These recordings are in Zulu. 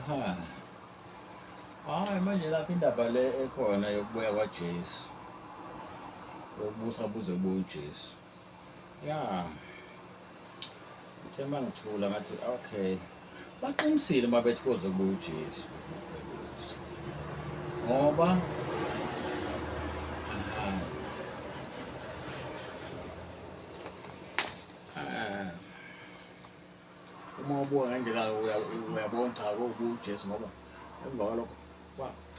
Aha. Hayi, manje lapha indaba le ekhona yokubuya kwaJesu. Yokubusa buze kubuye uJesu. Ya. Ngithe mangithula ngathi okay. Baqinisile uma bethi koze kubuye uJesu bebusa. Ngoba aha. Ah. Uma ubuka ngendlela uyabona cha kokubuya uJesu ngoba emva kwalokho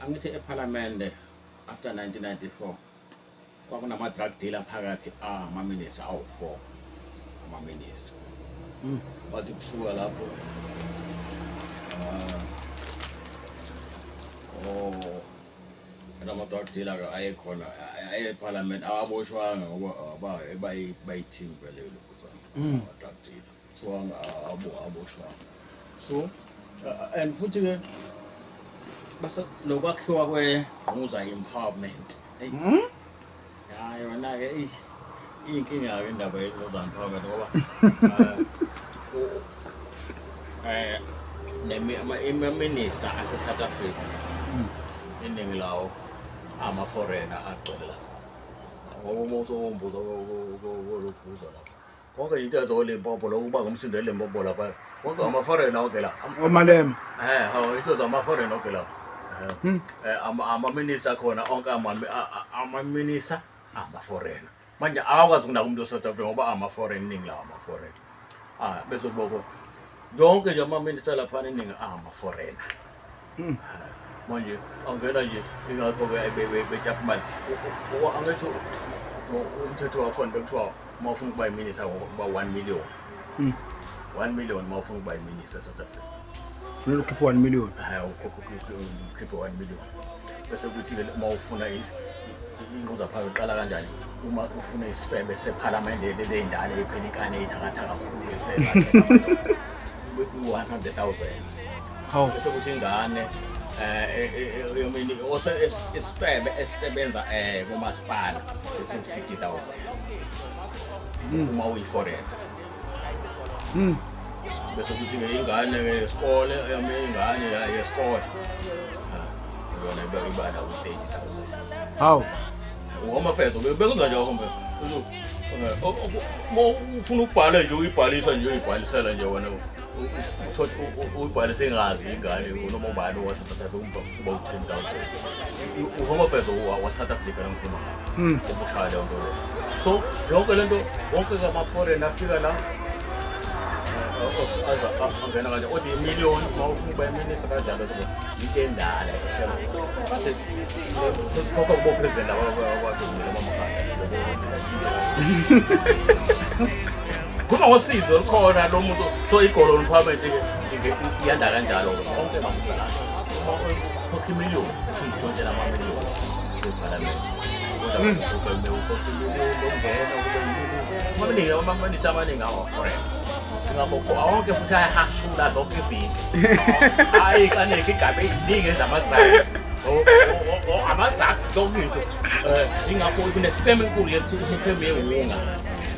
angithi ePhalamende after 1994 kwakunama-drug dealer phakathi ama-minister awu-4 ama-minister. Wathi kusuka lapho oh lama-drug dealer ayekhona aye eParliament awaboshwanga ngoba bayi-team vele lokhuzana ama-drug dealer, so aboshwanga. So and futhi-ke base lokwakhiwa kwengquza empowerment. Ya, yona-ke iyinkinga-ke indaba yengquza empowerment ngoba ama-minister ase-South Africa iningi lawo ama-foreigner agcwele lapha, ngoba uma usowombuza kolokhuza lapha konke into ezoLimpopo lokhu kuba ngumsindo eLimpopo lapha konke ama-foreigner onke la. Omalema. Hawu, into zama-foreign onke lapha. Ama-minister akhona onke ama-minister ama-foreigner. Manje awakwazi ukunaka umuntu we-South Africa ngoba ama-foreign iningi lawo ama-foreign. Ah, bese kuba khona yonke nje ama-minister laphana iningi ama-foreigner. Manje angena nje ingakho-ke betapa imali. Angithi umthetho wakhona bekuthiwa uma ufuna ukuba yiminister kuba 1 million. 1 million uma ufuna ukuba yiminister South Africa. Funeka ukhiphe 1 million. Hayi, ukhiphe 1 million. Bese kuthi-ke uma ufuna ingquza phakathi uqala kanjani? Uma ufuna isifebe sephalamende lezi ey'ndala ey'phela inkani ey'thakatha kakhulu 100,000. Hawu. Bese kuthi ingane yomini isifebe esisebenza kumasipala esu 60,000. Uma uyi-foreigner. Bese kuthi-ke ingane yesikole yami ingane yesikole yona ibala ku-30,000. Hawu. Home Affairs bekwenza njalo Home Affairs. Uma ufuna ukubhala nje uyibhalisa nje uyibhalisela nje wena uthole uyibhalise ingazi ingane noma ubani wase-South Africa kuba u-10,000. U-Home Affairs wa-South Africa lo ngikhuluma ngawo. Obushaya leyo nto leyo. So yonke le nto wonke ama-foreign afika la aza angena kanje kodwa imiliyoni uma ufuna ukuba iminister kanjalo so into endala eshela kade sikhokha kubo president abadumile bamakhaya. Khuluma ngosizo olukhona lo muntu, so igolo empowerment ke iyanda kanjalo onke mamusala uma ukhokha imiliyoni usuyitshontshela amamiliyoni ephalamende, kodwa ukhokha imiliyoni lokungena kube amaningi amaminista amaningi awa-foreign, ingakho wonke futhi ayahashula zonke izinto. Hayi, kaneki igaba eziningi ezama-drugs, ama-drugs yonke into. Ingakho kunefemu enkulu yethi ifemu yewunga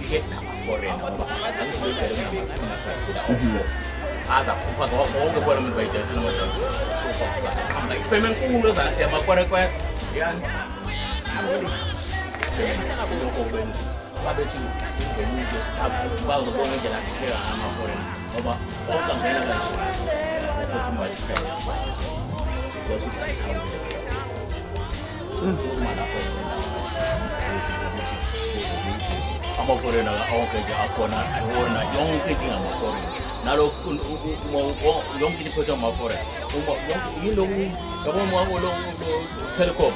ifike nama-foreign ngoba angizivele kunama-drugs la awu-four aza khupha konke khona umuntu bayidayisela ama-drugs, so qhamuka ifemu enkulu yamakwerekwere yani lokho benza babethi ungena uJesu bazobona indlela akheka ama-foreign ngoba onke angena kanje ukhokha imali kuphela because udlala uma lapho ukuthi uJesu ama-foreigner onke nje akhona ayiwona yonke into ingama-foreign nalokhu uma yonke into iphethwe ama-foreign uma yonke yilokhu yabo uma lo Telkom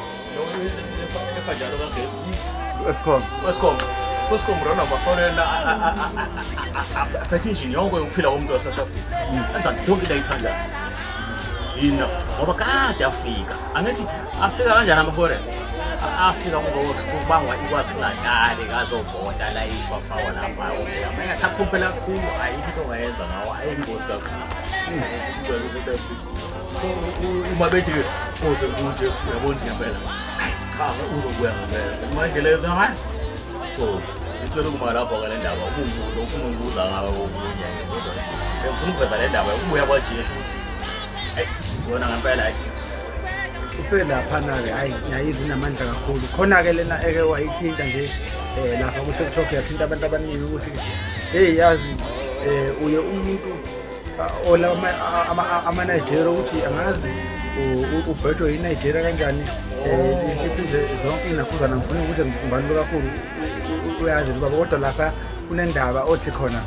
efa njalo kagesi. Eskom. Eskom, Eskom rona ama-foreigner aphethe injini yonke yokuphila komuntu wase-South Africa, enza yonke into ayithandayo yina ngoba kade afika. Angithi afika kanjani ama-foreigner? Afika kubangwa iKwaZulu-Natali kazovota layishwa afakwa lapha. Engathakhuphela kakhulu, ayikho into ongayenza ngawo, ayingozi kakhulu. So uma bethi-ke uze kuJesu uyabona ngempela, hayi cha, uzobuya ngempela manje lezo. Hayi, so ngicela ukuma lapho ngale ndaba ukungibuza ufuna ungibuza ngayo okunye, kodwa ngifuna ukuveza le ndaba yokubuya kwaJesu ukuthi Eyi, yona ngempela ayi. Uselaphana-ke, hhayi, ngiyayizwa inamandla kakhulu. Khona-ke lena eke wayithinta nje lapha ku-TikTok, yathinta abantu abaningi ukuthi hey, yazi uye umuntu ola ama-Nigeria ukuthi angazi ubhejwe yi-Nigeria kanjani, iphinde zonke iy'nakhuzana. Ngifuna ukuthi ngibalule kakhulu, uyazi nje baba, kodwa lapha kunendaba othi khona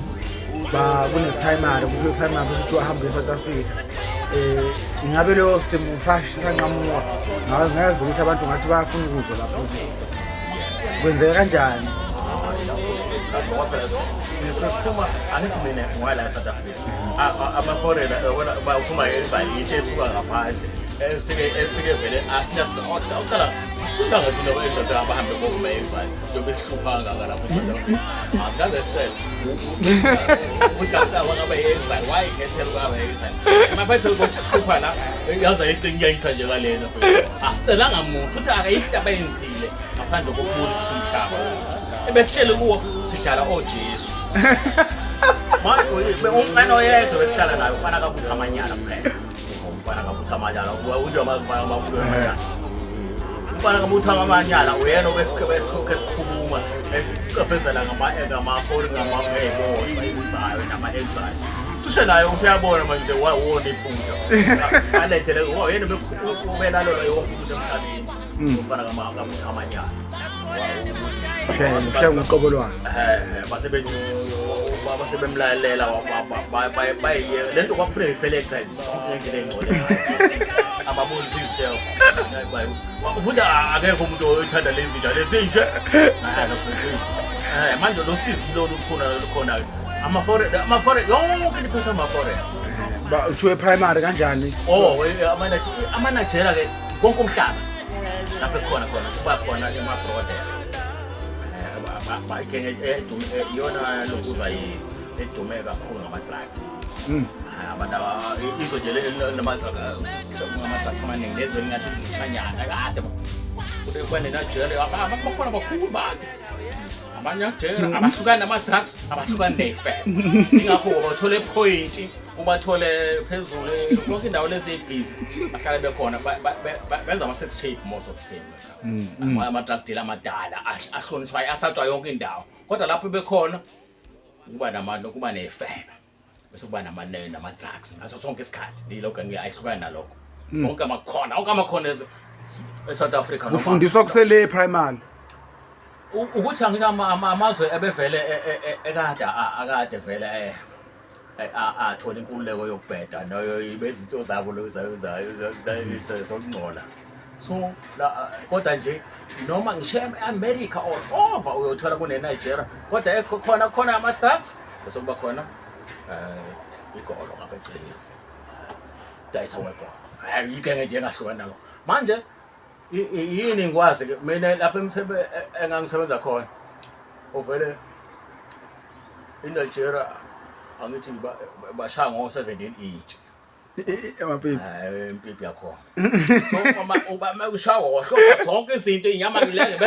kune-primary, kuthiwe primary ukuthi wahambe e-South Africa. Ingabe leyo simo sanqamuka? Ngazi ukuthi abantu ngathi bayafuna ukuzwa lapho ukuthi kwenzeka kanjani. Cha, ngoba phela sesiphuma, angithi mina ngwala e-South Africa, ama-foreigner yabona baphuma into esuka ngaphandle efike vele awucala funda ngathi noma edoda abahambe kokuma evali njengoba esihlupha kangaka lapho e-South Africa. Asikaze sicele ukuthi awangaba yi-exile, wayikhethela ukuba yi-exile maphethe uzokuhlupha la, yaze ayiqinyanyisa nje kalena futhi asicelanga muntu futhi akayikho into abayenzile ngaphandle kokubulisa umhlaba ebesihlele kuwo, sidlala oJesu. Manje umfana oyedwa besihlala naye, umfana kabutha amanyala kuphela, umfana kabutha amanyala, uthi amazi umfana kabutha amanyala, umfana kabutha amanyala uyena obesikhe esikhuluma esicefezela ngama-foreign, ngama-ey'boshwa ezizayo nama-exile. Cishe naye useyabona manje wawona iphutha alethele yena ubelalola yonke umuntu emhlabeni, umfana kabutha amanyala. Mshengu uqobo lwakhe. Base bemlalela, bayiyeka le nto. Kwakufuneka ifele exile zonke ngendlela engcole ngayo, ababonisa iziteko futhi akekho umuntu othanda lezi nja lezi nje. Manje lo sizi lolu lukhona lukhona, ama-foreign, ama-foreign yonke liphethe ama-foreign. Uthiwe primary kanjani? Oh, ama-Nigeria ke konke umhlaba lapho ekhona khona kuba khona ema-brothel iyona lokuza edume kakhulu ngama-drugs. Abantu izwe nje nama-drugs amaningi lezwe lingathi lishanyana kade kwane-Nigeria, abantu bakhona bakhulu bantu amanigeria abahlukani nama-drugs, abahlukani ney'febe. Ingakho bathole point, ubathole phezulu yonke indawo lezi ey'bhizi bahlale bekhona, benza ama-sex tape most of them, ama-drug dealer amadala ahlonishwayo, asatshwa yonke indawo, kodwa lapho bekhona kuba nabantu, kuba ney'febe, bese kuba nama-drugs ngaso sonke isikhathi. Yilokho ayihlukani nalokho, wonke amakhona, wonke amakhona e-South Africa Ufundiswa kusele primary. Ukuthi angithi amazwe ebevele ekade akade vele athola inkululeko yokubheda noyo bezinto zabo zokungcola, so kodwa nje noma ngisho e-America all over uyothola kune-Nigeria, kodwa khona khona ama-drugs, bese kuba khona igolo ngapha eceleni, dayisa wegolo. Hayi, igenge nje engahlukani nalo. Manje yini ngikwazi ke mina lapha engangisebenza khona, uvele iNigeria angithi bashaya ngo-17 inch. Amapipi. Hayi, impipi yakhona. So uma uba ushawa wohlofa zonke izinto, inyama ngilenge,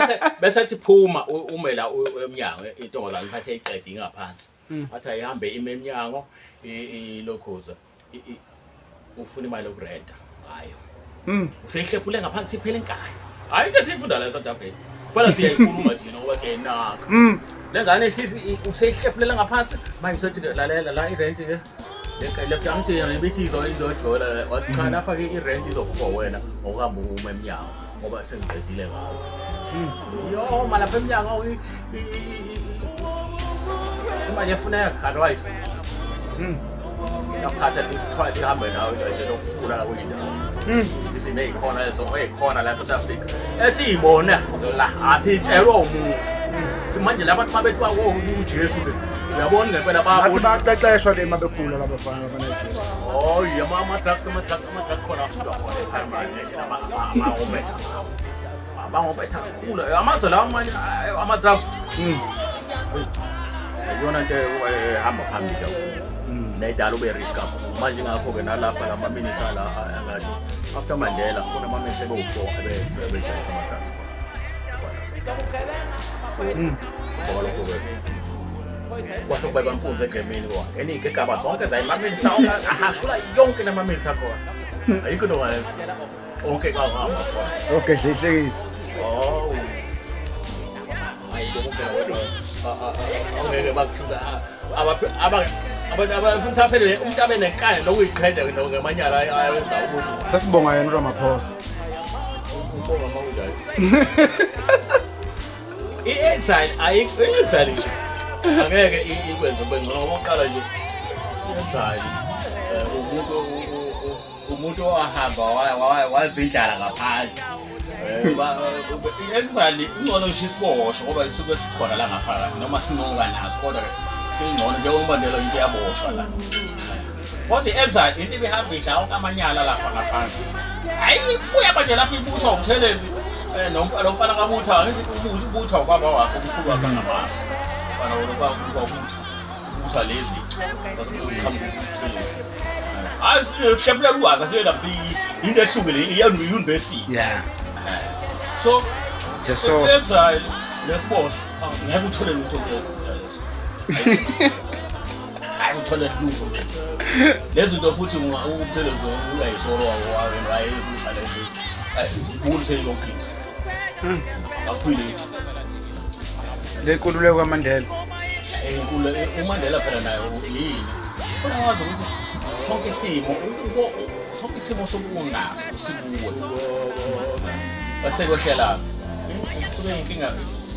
bese ethi phuma ume la emnyango, intombazane iphathe iqede ingaphansi. Athi ayihambe ime emnyango ilokhuza. Ufuna imali yokurenta ngayo. Useyihlephule ngaphansi iphela inkani. Hayi, into esiyifunda la eSouth Africa. Phela siyayikhuluma thina ngoba siyayinaka. Le ngane useyihlephulela ngaphansi manje, usethi ke lalela la, irent ke left, angithi yona ibithi izojola, wathi cha, lapha ke irent izokhokha wena ngokuhamba uma emnyango ngoba sengiqedile ngawo. Yo, malapha emnyango imali iyafuneka, otherwise yakuthatha ithwale ihambe nawe nje lokubulala kuyindawo. Izimo ey'khona lezo ey'khona la e-South Africa esiyibone la, asitshelwa umuntu. Manje labantu mabethi bawo uJesu ke, uyabona ngempela Ngathi bayabona. Bayaqeqeshwa le mabekhula labafana baNigeria. Oh, ama-drugs, ama-drugs, ama-drugs khona afundwa khona e-primary, abangobetha abangobetha kakhulu amazwe lawa amanye ama-drugs iyona nto ehamba phambili kakhulu nedala ube rich kakhulu. Manje ingakho-ke nalapha lama-minister la angasho after Mandela kunama-minister ebewu-four ebedayisa ama-drugs khona, so ngoba lokho-ke kwase kubekwa impunzi edlemini, kwangena iy'gigaba zonke zayimaminista, ahashula yonke namaminista khona. Ayikho into ongayenza. Onke kwangamaforeigner. Okay, sihlekile. Oh. Hayi lokho phela wena angeke bakusiza abantu abafuna afele umuntu abe nenkani nokuyiqhenya ngamanyala ayenza umuntu. Sasibonga yena uRamaphosa. Ubonga mawunjani? I-exile ayikho i-exile nje. Angeke ikwenze ube ngcono ngoba uqala nje i-exile umuntu umuntu owahamba wazidlala ngaphandle. I-exile ingcono ngisho isiboshwa ngoba isuke sikhona la ngaphakathi noma sinuka naso kodwa-ke singcono njengoba uMandela into yaboshwa la. Kodwa i-exile into ibihamba idla wonke amanyala lapha ngaphansi. Hayi ibuya manje lapho ibuswa uButhelezi lo mfana kaButha angithi uButha ubaba wakhe umkhulu wakhe angamazi. Mfana lo baba ubutha ubutha lezi qhamuka uButhelezi. Hayi sihlefula ulwazi asiye lapha into ehlukile i-university. Yeah. So The source. Exile nesiboshwa ngeke uthole lutho leso. Hayi uthole lutho. Lezi zinto futhi uButhelezi uyayisolo wayebusha lezi zibulise yonke into. Akufile. Lenkululeko kaMandela. Enkulu uMandela phela naye yini? Khona wazi ukuthi sonke isimo sonke isimo sokungaso sikuwe. Base kwehlela. Kusuke inkinga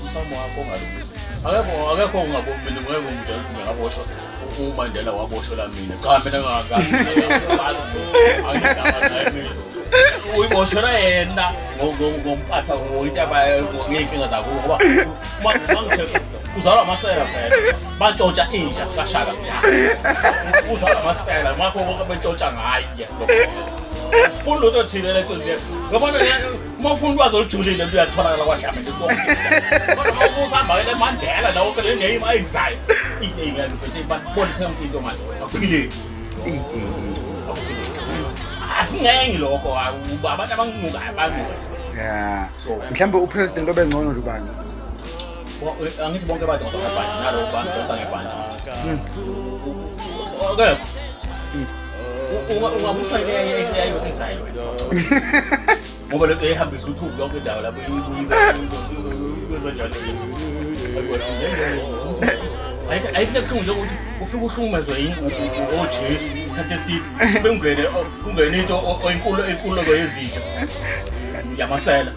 umsamo wakho ongalungi. Akekho ungabo mina ngeke ngijale ukuthi ngingaboshwa uMandela waboshwa la mina. Cha mina ngingakazi. Angidaba naye mina. Uyiboshela yena ngomphatha ngoyinto ngey'nkinga zakubo ngoba uma ngithe uzalwa amasela vele bantshontsha inja kashaka kudala uzalwa amasela ngakho konke bentshontsha ngaye sifuna lutho thina lento nje ngabona uma ufuna ulwazi olujulile into uyatholakala kwaDlamini kodwa uma usihamba ke Mandela la wonke le name ayikuzayo into eyingane mfethu bonise yonke into manje akuphileki asingengi lokho abantu abanginukayo banuka. Yeah. So Mhlawumbe upresident obengcono nje ubani? Angithi bonke badonsa ngebhandi nalo badonsa ngebhandi. Akekho. Ungabuswa i-exile wena. Ngoba lento ihambisa uthuku yonke indawo lapho ibuyisa kwenza njalo. Ayikho ebuhlungu njengokuthi ufike uhlukumezwe oJesu isikhathi eside bengene kungene into enkulu enkululeko yezinja yamasela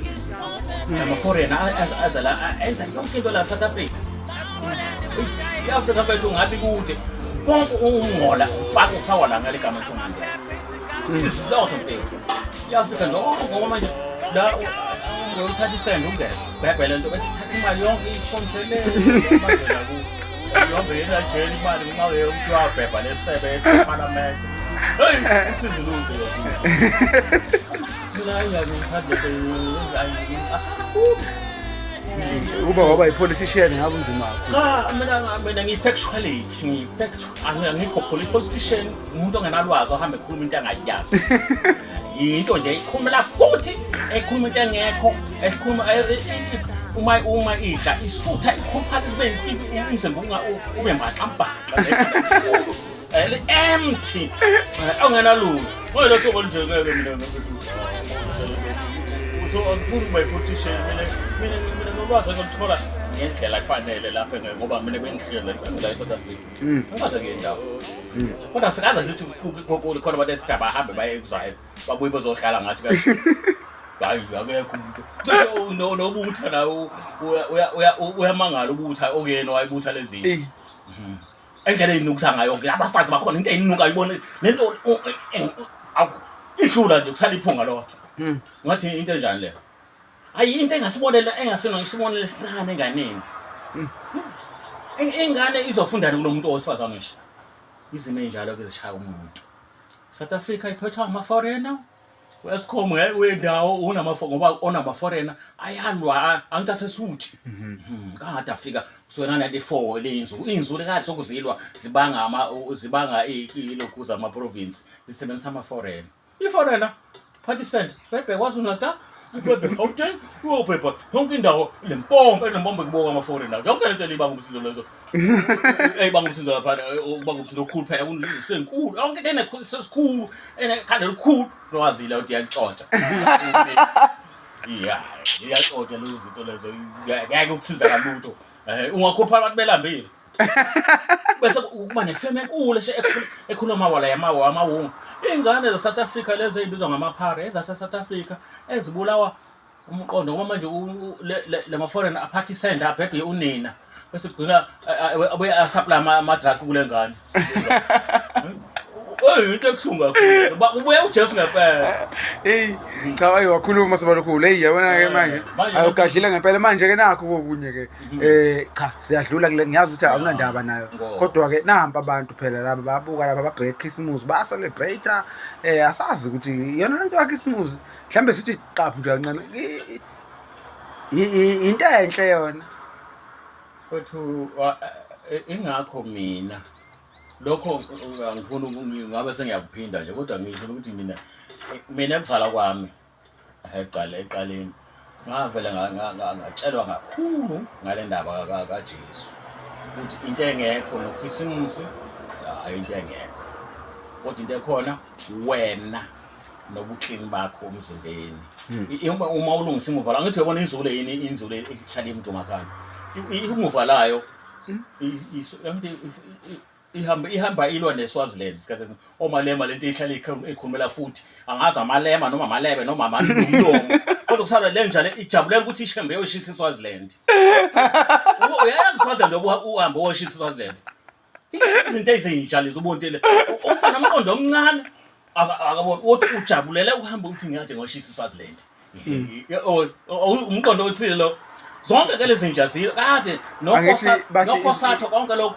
ama-foreigner aza la enza yonke into la South Africa. I-Afrika mfethu ngabi kude konke ukungcola ufaka ufakwa la ngale gama ethi uMandela. This is lot mfethu. I-Afrika nje ngoba manje la uthatha isende ungene bhebhe lento bese ithatha imali yonke ishonise le manje la ku yonke yena jeli imali ngenxa yokuthi wabhebha lesifebe esephalamende. Hey, usizi lutho kakhulu. Mina ngiyangithanda lento ngicasuka kakhulu. Ukuba waba yi-politician ngabe unzima kakhulu. Cha mina ngiyi-factuality ngiyi-fact angikho politician umuntu ongenalwazi ohambe ekhuluma into angayazi. Into nje ikhulumela futhi ekhuluma into engekho ekhuluma uma idla isifutha ikhupha isibe umzimba ube mbaxa empty ongenalutho. Ngelo hlobo olunje ngeke mina so angifuni ukuba yi-politician mina nolwazi engiluthola ngendlela efanele lapha ngoba mina bengihlele la e-South Africa. Angikaze ngiye ndawo. Kodwa sikaze sithi khona abantu esithi abahambe baye exile babuye bezohlala ngathi kanje. Hayi akekho umuntu. Cishe nobutha nawe uyamangala ubutha okuyena wayebutha lezi zinto. Endlela eyinukisa ngayo ke abafazi bakhona into eyinuka ayibone lento ihlula nje kusala iphunga lodwa. Ngathi into enjani le? Hayi into engasibonela engasino ngisibonela esincane enganeni. Ingane izofundani kulo muntu owesifazane nje? Izimo ey'njalo ke zishaya umuntu. South Africa iphethwe ama-foreigner. Eskom ngeke uyendawo unama ngoba onama-foreigner ayalwa angithi asesuthi. Kade afika kusukela 94 leyinsuku iy'nzulu kade sokuzilwa zibanga ama zibanga ilokhu zama-province zisebenzisa ama-foreigner. I-foreigner phatha isende bhebhe KwaZulu Natal Uphephe eGauteng, uyophepha yonke indawo, lempompo, lempompo kuboka ama-foreigner. Yonke lento libanga umsindo lezo. Eyibanga umsindo lapha, ubanga umsindo okukhulu phela kunezwe enkulu. Yonke into enesikhulu, enekhanda elikhulu, nowazile ukuthi iyantshontsha. Yeah, iyantshontsha lezo zinto lezo. Ngeke ukusiza kalutho. Ungakhupha abantu belambile. Bese kuba nefemu enkulu ekhuluma wala yamawa amawungu. Iy'ngane ze-South Africa lezi ey'bizwa ngamaphara ezase-South Africa ezibulawa umqondo ngoba manje la ma-foreign aphatha isenda abhebhe unina bese kugcina abuye asaplaya ama-drug kule ngane. Eyi into ebuhlungu kakhulu. Ubuye uJesu ngempela. Hey, cha ayi wakhuluma Sibalukhulu. Hey yabona ke manje. Awugadlile ngempela manje ke nakho kokunye ke. Cha siyadlula kule ngiyazi ukuthi awunandaba nayo. Kodwa ke nampa abantu phela laba babuka laba babheke Christmas ba celebrate asazi ukuthi yona lento yakhe Christmas mhlambe sithi qaphu nje kancane. Into enhle yona. Mfethu ingakho mina lokho angifuni ngabe sengiyakuphinda nje kodwa ngisho ukuthi mina ekuzala kwami eqale eqaleni ngavele ngatshelwa kakhulu ngale ndaba kaJesu ukuthi into engekho noKhisimusi hayi into engekho kodwa into ekhona wena nobuklini bakho emzimbeni. Uma ulungisa imuva la ngithi uyabona inzule yini inzule ihlala imdumakhana imuva layo angithi ihamba ihamba ilwa neSwaziland isikhathi esiningi omalema lento ihlala ikhulumela futhi angazi amalema noma amalebe noma amalumlomo kodwa kusala le njalo ijabulela ukuthi ishembe yoshisa iSwaziland. Uyayazi iSwaziland uhambe woshisa iSwaziland izinto ezintsha lezi ubontile uba nomqondo omncane akabona uthi ujabulele ukuhamba uthi ngiyathi ngoshisa iSwaziland. Umqondo othile lo. Zonke ke lezi zinja zilo kade nokosatho konke lokho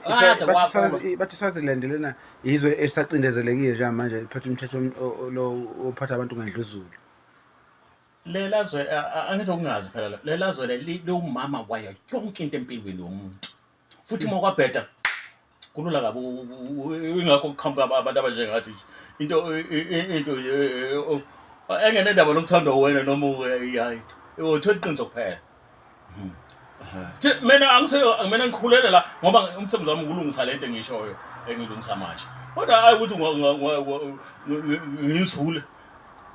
kade kwakhona. Bathi iSwaziland lena izwe elisacindezelekile njengamanje liphatha umthetho lo ophatha abantu ngendluzulu. Lela zwe angithi ukungazi phela lela zwe liwumama wayo yonke into empilweni yomuntu. Futhi uma kwabheda kulula kabi ingakho kuqhamuka abantu abanjengathi nje into into nje engenendaba nokuthandwa wena noma hayi uthola iqiniso kuphela. Mina angise mina ngikhulele la ngoba umsebenzi wami ukulungisa lento engishoyo engilungisa manje. Kodwa hayi ukuthi ngizule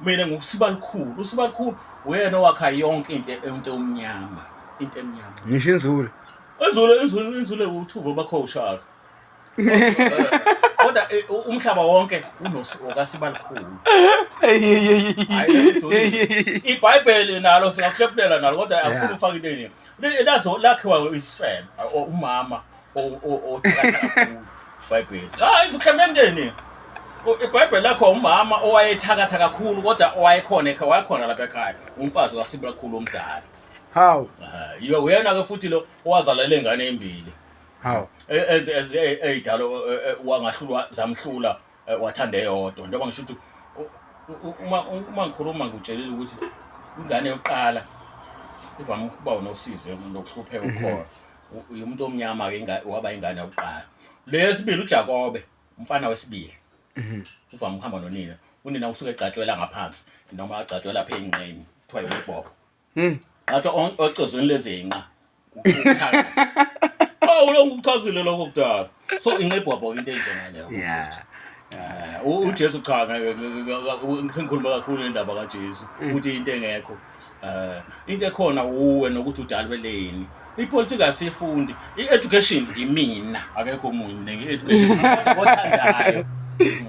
mina nguSibalukhulu. USibalukhulu uyena owakha yonke into into emnyama, into emnyama. Ngisho inzule. Inzule inzule inzule uthuvo bakho ushaka. Kodwa umhlaba wonke unokaSibalukhulu. IBhayibheli nalo singakuhlephulela nalo kodwa afuna ufake into eningi. Lazo lakhiwa isifebe umama othakatha kakhulu iBhayibheli. Hayi izokuhlamela into eningi. IBhayibheli lakho umama owayethakatha kakhulu kodwa owayekhona ekhaya wayekhona lapha ekhaya umfazi kaSibalukhulu omdala. Hawu. Iyo uyena ke futhi lo owazala le ngane embili. Hawu. Eyidalo wangahlulwa zamhlula wathanda eyodwa njengoba ngisho ukuthi uma ngikhuluma ngikutshelile ukuthi ingane yokuqala ivame ukuba nosizi nokuhlupheka ukhona. Umuntu omnyama ke waba ingane yokuqala. Le yesibili uJakobe umfana wesibili. Uvame ukuhamba nonina. Unina usuke egcatshwela ngaphansi noma agcatshwe lapha eyinqeni kuthiwa yibhobho. Qatshwa ocezweni lezinqa. Oh lo ngikuchazile lokho kudala. So inqebhobho into enjengaleyo. Yeah. UJesu cha sengikhuluma kakhulu ngendaba kaJesu ukuthi into engekho. Into ekhona uwe nokuthi udalwe leni. Ipolitiki asifundi, i-education imina akekho omunye nge-education kodwa othandayo.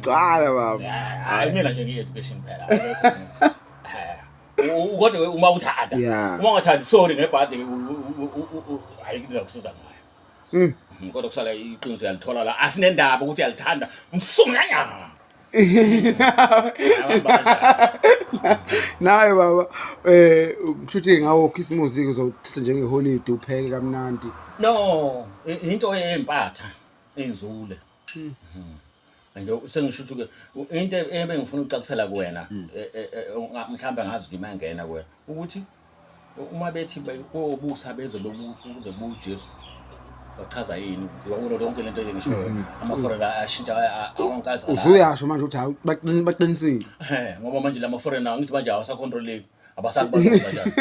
Cala baba. Hayi mina nje ngi-education phela. Akekho omunye. Kodwa uma uthanda, uma ungathandi sorry ngebhadi hayi ngizakusiza ngayo. Kodwa kusala iqiniso uyalithola la asinendaba ukuthi uyalithanda msunganyana. Nawe baba kushuthi ngawo Christmas uzothatha njengeholide upheke kamnandi. No, into eyempatha inzule. Nje sengisho ukuthi ke into ebengifuna ukucacisela kuwena mhlawumbe ngazi nje uma ngena kuwena ukuthi uma bethi kobusa beze lokuze buJesu bachaza yini ukuthi yonke lento engishoyo ama-foreigner ashintsha onke azala. Usuyasho manje ukuthi hayi baqinisile. Ngoba manje lama foreigner angithi manje awasacontroleki. Abasazi bazenza kanjani.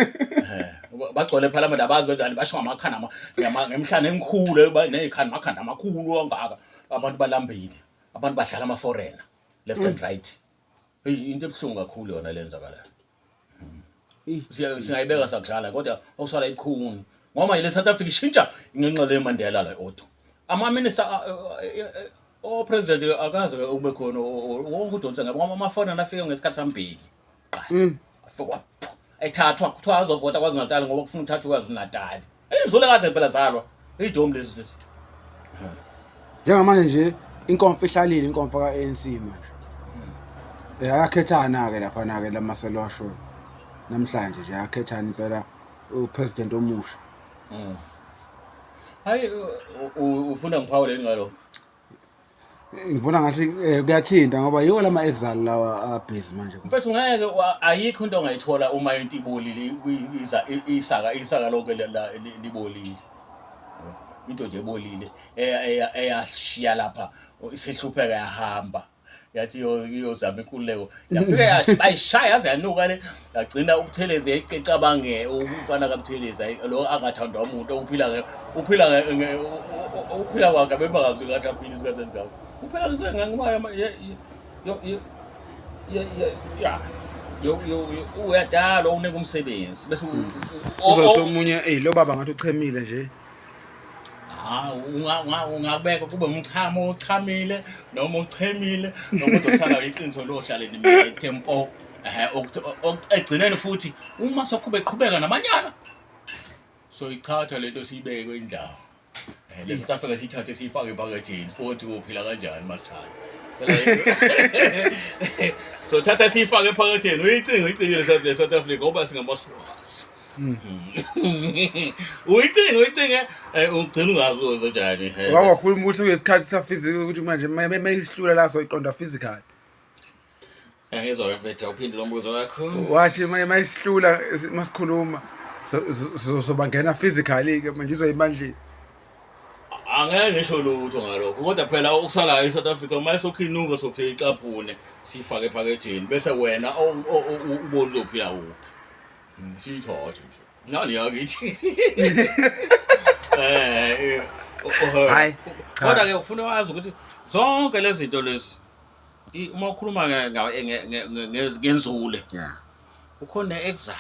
Bagcwele ephalamende abazi benzani, basho ngamakhanda ngemhlane emikhulu, nezikhanda amakhanda amakhulu angaka. Abantu balambile. Abantu badlala ama-foreigner left and right. Hey, into ebuhlungu kakhulu yona lenzakalayo. Singayibeka sakudlala kodwa okusala ibukhuni. Ngoba le South Africa ishintsha ngenxa le Mandela la odwa. Ama-minister o-president akaze kube khona wonke udonsa ngabo ngoba ama-foreigner afike ngesikhathi saMbeki. Afika ethathwa kuthiwa azovota KwaZulu-Natal ngoba kufuna ukuthathwa KwaZulu-Natal. Izule kade phela zalwa. Idomi lezi lezi. Njengamanje nje inkomfa ihlalile, inkomfa ka-ANC manje. Ayakhethana-ke laphana-ke lamaselo ashoyo. Namhlanje nje ayakhethana impela upresident omusha. Hayi, ufuna ngiphawule ngalokho? Ngibona ngathi kuyathinta ngoba yiwo lama exile lawa abhizi manje. Mfethu ngeke ayikho into ongayithola uma into ibolile, isaka isaka lonke libolile. Into nje ebolile eyashiya lapha isihlupheka yahamba. Yathi iyozama inkululeko. Yafika bayishaya yaze yanuka le. Yagcina uButhelezi yayicabange umfana kaButhelezi lo angathandwa umuntu uphila uphila uphila kwakhe bebakazi kahle aphila isikhathi esingaka. Uphila ngenxa ya uyadalwa unika umsebenzi bese uzothi omunye ey lo baba ngathi uchemile nje. Ungabeka kube umchamo ochamile noma uchemile noma udosala iqiniso lohlale tempo egcineni futhi uma sokhube qhubeka namanyala so iqhatha lento siyibeke kwindawo. Le South Africa siyithathe siyifake ephaketheni futhi uphila kanjani masithanda. So thatha siyifake ephaketheni uyicinge uyicinge le South Africa ngoba singamaswazi. Uyicinge uyicinge ugcina ungazi uzenjani. Wakhuluma ukuthi kunesikhathi sa physical ukuthi manje mayisihlula la soyiqonda physical. Ngizwa mfethu uphinde lo mbuzo wakho. Wathi mayisihlula masikhuluma sobangena physically ke manje izoyibandleni. Angeke ngisho lutho ngalokho kodwa phela okusalayo eSouth Africa uma sokhinuka sofika icaphune sifake ephaketheni bese wena ubona uzophila kuphi. Siyithathe nje. Nani yakithi. Hayi. Kodwa ke ufuna wazi ukuthi zonke lezi zinto lezi uma ukhuluma ngenzule. Yeah. Ukhona exile,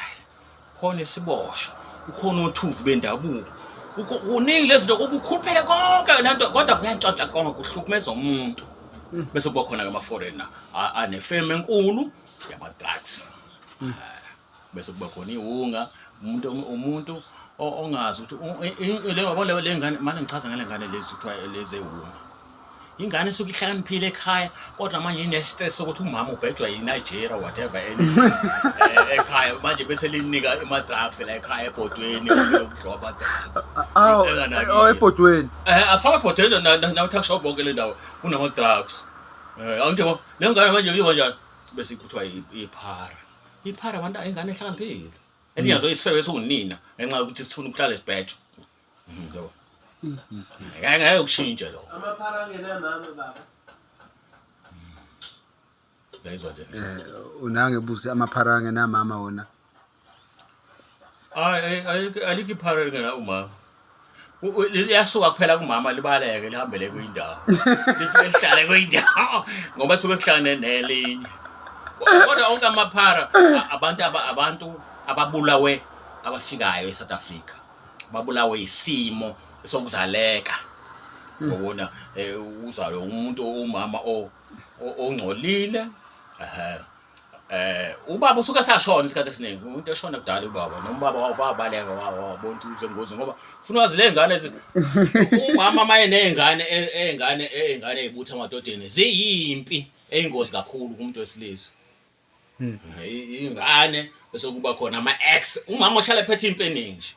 ukhona isiboshwa, ukhona othuvi bendabuko. Kuningi lezi zinto kukhuluphele konke lento kodwa kuyantshontsha konke kuhlukumeza umuntu. Bese kuba khona ke ama foreigner anefeme enkulu yama drugs. Bese kuba khona iwunga umuntu ongazi ukuthi le le ngane manje ngichaza ngale ngane lezi kuthiwa lezi ewunga. Ingane isuke ihlakaniphile ekhaya kodwa manje ine-stress sokuthi umama ubhejwa yi-Nigeria whatever ekhaya manje bese linika ama-drugs la ekhaya ebhodweni lokudliwa ama-drugs. Awu ebhodweni. Afaka ebhodweni na-tuck shop bonke le ndawo kunama-drugs. Angithi le ngane manje iba njani bese kuthiwa iphara. Iphara abantu ingane ehlakaniphile. Eliyazo isifebe esiwunina ngenxa yokuthi sifuna ukuhlala esibhejwa. Yabo. Ngeke ukushintshe lokho. Amaphara angenamama baba. Yayizwa nje. Unange busi amaphara angenamama wona. Hayi alikho iphara elingena umama. Liyasuka kuphela kumama libaleke lihambele kwindawo. Lifike lihlale kwindawo ngoba suke sihlangene nelinye. Kodwa onke amaphara abantu abantu ababulawe abafikayo eSouth Africa. Babulawe isimo sokuzaleka. Ubona uzalwe umuntu umama ongcolile. Ubaba usuke sashona isikhathi esiningi, umuntu eshona kudala ubaba noma ubaba wabaleka wabona ukuthi uzengozi ngoba ufuna wazi le ngane umama maye nezingane ezingane ezingane ezibutha emadodeni ziyimpi eyingozi kakhulu kumuntu wesilisa. Ingane bese kuba khona ama ex, umama ohlala ephethe impi eningi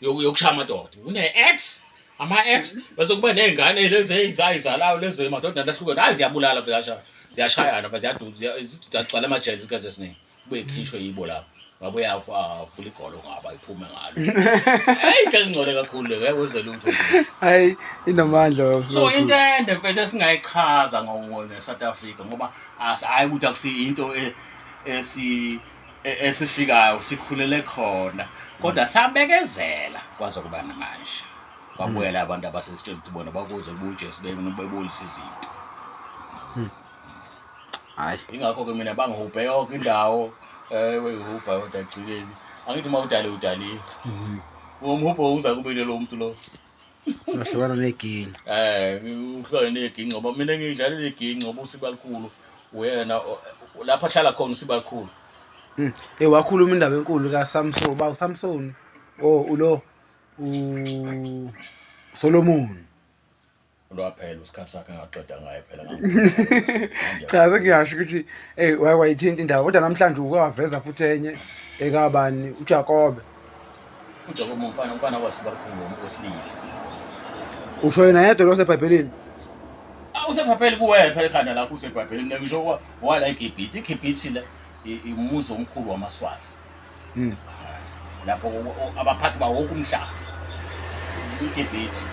nje yokushaya amadoda, une ex ama ex bese kuba nezingane lezi ezizayizalayo lezi emadodana ahlukene, hayi ziyabulala ziyashaya ziyashayana ziyagcwala amajele isikhathi esiningi kube ikhishwe yibo lapho ngabe uyavula igolo ngaba iphume ngalo. Hayi ke ngcole kakhulu le ngeke uze lutho. Hayi inamandla. So into ende mfethu esingayichaza nge South Africa ngoba hayi ukuthi akusi into esi Esifikayo sikhulele khona, kodwa sabekezela kwaze kuba namanje. Kwabuyela abantu abasesitshela ukuthi bona bakuze kuJesu bebonisa izinto. Hayi. Ingakho-ke mina bangihubhe yonke indawo, weyihubha kodwa ekugcineni angithi uma udale udaliwe. Umhubho uza kube lo muntu lo. Wahlukana neginqa. Uhlukane neginqa ngoba mina ngidlalela iginqa ngoba uSibalikhulu uyena lapho ahlala khona uSibalikhulu. Eh wakhuluma indaba enkulu kaSamson, ba uSamson. Oh ulo u Solomon. Lwaphela isikhathi sakhe ngaqeda ngaye phela. Cha, sengiyasho ukuthi eh waye wayithinta indaba, kodwa namhlanje uke waveza futhi enye ekabani, uJakobe. UJakobe umfana waSibalikhulu wesibili. Usho yena yedwa lo oseBhayibhelini? Ah, usebhayibheli kuwena phela, ekhanda lakho usebhayibhelini. Mina ngisho wala iGibhithe. IGibhithe le umuzi omkhulu wamaSwazi. Lapho abaphathi bawo wonke umhlaba. IGibhithe.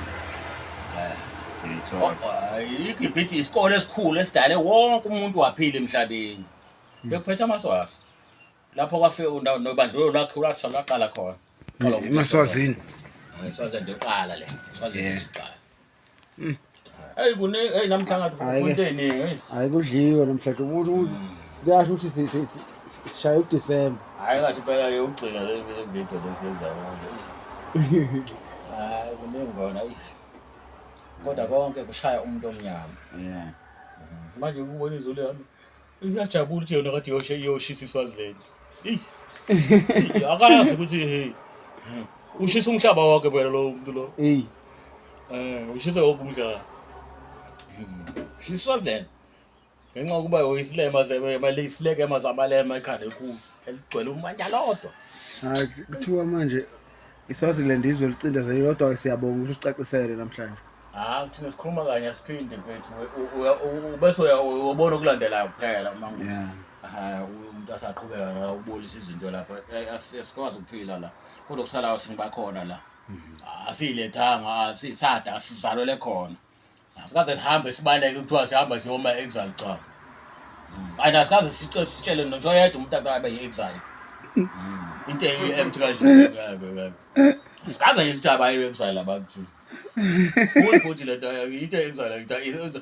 IGibhithe isikole esikhulu esidale wonke umuntu waphila emhlabeni. Bekuphethe amaSwazi. Lapho kwafika nobandlululo lwakhe lwaqala khona. EmaSwazini. ISwaziland yokuqala le. ISwaziland yokuqala. Hey kune hey namhla ngathi Hhayi-ke. ufuna into eyiningi hey. Hayi, kudliwe namhlanje, ukuthi kuyasho ukuthi sishaye uDisemba. Hayi, ngathi phela yokugcina le video lesiyenzayo manje. Hayi, kuningi kona eish. Kodwa konke kushaya umuntu omnyama. Manje ukubona izulu yami iyajabula ukuthi yona kade iyoshisa iSwaziland. Eyi. Akazi ukuthi hey ushisa umhlaba wonke phela lo muntu lo. Eyi. Ushisa wonke umhlaba. Ushisa iSwaziland. Ngenxa yokuba uyisilema isileke mazabalema ekhanda elikhulu eligcwele umantya lodwa. Hayi, kuthiwa manje iSwaziland izwe licindezele, kodwa siyabonga ukuthi usicacisele namhlanje. Ah, thina sikhuluma kanye asiphinde mfethu. Ubese uyabona okulandelayo kuphela uma ngithi. Ha, umuntu asaqhubeka la ubolisa izinto lapha. Asikwazi ukuphila la. Kodwa kusalayo singibakhona la. Asiyilethanga, asisada, asizalele khona. Asikaze sihambe sibaleke kuthiwa sihamba siyoma exile, cha. Ayina asikaze sitshele ngisho yedwa umuntu akabe yi-exile. Into eyi-empty kanje. Asikaze nje sithi abayi exile abantu. Futhi lento into exile into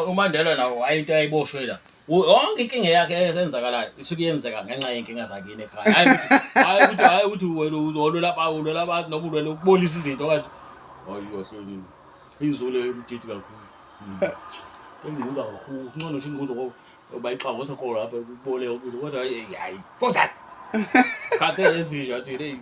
uMandela nawo ayinto ayiboshwe la. Yonke inkinga yakhe esenzakalayo isuke yenzeka ngenxa yenkinga zakini ekhaya. Hayi ukuthi wena uzolwela lapha, ulwela abantu noma ulwela ukubolisa izinto kanje. Hayi, yosini. Izulu emdidi kakhulu. Engquza kakhulu. Ngcono nje ingquza ngoba bayixaka khona lapha kubole yonke into, kodwa hayi hayi. Fosa. Khathe ezinja athi hey.